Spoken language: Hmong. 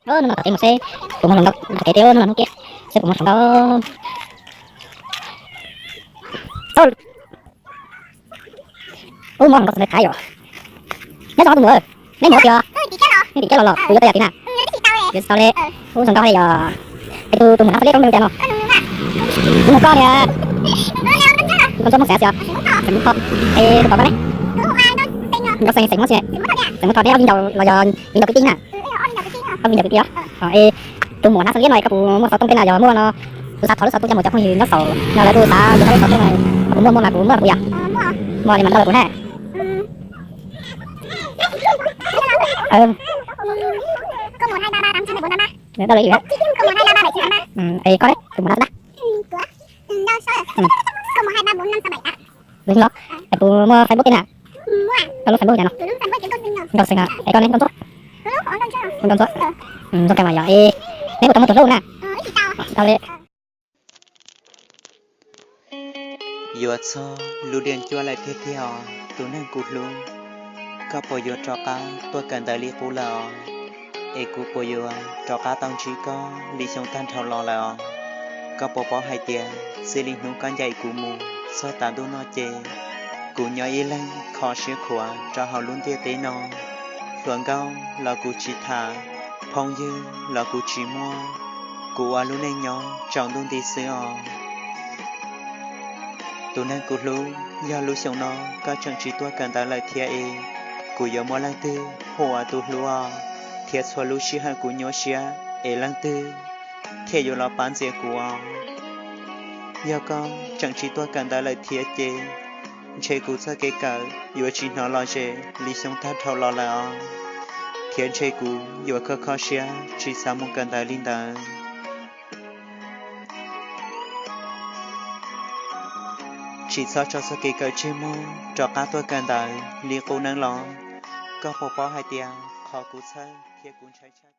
Nub no tom kev mus seb puas muaj hluas nkauj tom kev thiab, nub no hnub tiag seb puas muaj hluas nkauj. Ub, muaj hluas nkauj txog ntawd thaiv yom. Nyob zoo tus muam, neb mus tiag, neb tim kiab los los kuv yuav tau yam tid na. Yuav tsis tau li. Ub, zoo nkauj li yog. Es tus tus muam no xav li rau nws cas no? Tus muam koj niag, tus koj txoj Hmoob xeem xyov, xeem Hmoob Thoj. Es tus pom koj ne? Nkauj Xeem xeem Hmoob tsi? Xeem Hmoob Thoj neb ob viv ncaus los yog viv ncaus kwv tij na? Ob viv ncaus kwv tij os. Es tus muam hnav xov liab no koj puas muaj xov tooj tej na, yog muaj no kuv xav thov lub xov tooj coj mus cov phooj ywg nyob saum no lawv kuj xav yuav lub xov tooj na. Koj puas muaj, muaj mas kuv muaj rau kuv yam. Muaj li mas npaj rau kuv na. Koj li, es koj ne, tus muam no xwb na? Lub no, es puas muaj Facebook tej na? Koj lub Facebook cas no? Nkauj Xeem no, es koj ne, Nkauj Ntxhuab? Nkauj Ntxhuab. Zoo kawg mas yog es neb puas tau muaj tus hlub na? Tau li. Yuav txog lub diav cuab lawm tiag tiag os tus neeg kuv hlub. Koj puas yuav rov qab tuaj kawm ntawv li qub lawm os? Es kuv puas yuav rov qab tau ntsib koj li xyoo tag nrho los lawm os? Koj puas paub hais tias txij li hnub koj ncaim kuv mus txog tas ntuj no ces kuv nyob ib leeg kho siab khuav rau hauv lub ntiaj teb no. Hluas nkauj los kuv tsis tham, phooj ywg los kuv tsis muaj, kuv ua lub neej nyob tsaus ntuj nti xwb os. Tus neeg kuv hlub, yog lub xyoo no koj tseem tsis tuaj kawm ntawv lawm thiab es kuv yuav muaj leej twg hu ua tus hlub os, thiab txhua lub sij hawm kuv nyuaj siab es leej twg thiaj yuav los pab ntxias kuv os. Yog koj tseem tsis tuaj kawm ntawv lawm thiab ces ntshe kuv txoj kev kawm yuav tsis hnov lom zem li xyoo tag dhau los lawm os, thiab ntshe kuv yuav kho kho siab tsis xav mus kawm ntawv li ntawd. Tsis txhob tso txoj kev kawm tseg mog, rov qab tuaj kawm ntawv li qub neeb los. Koj puas paub hais tias qhov kuv txhawj thiab kuv ntshai tshaj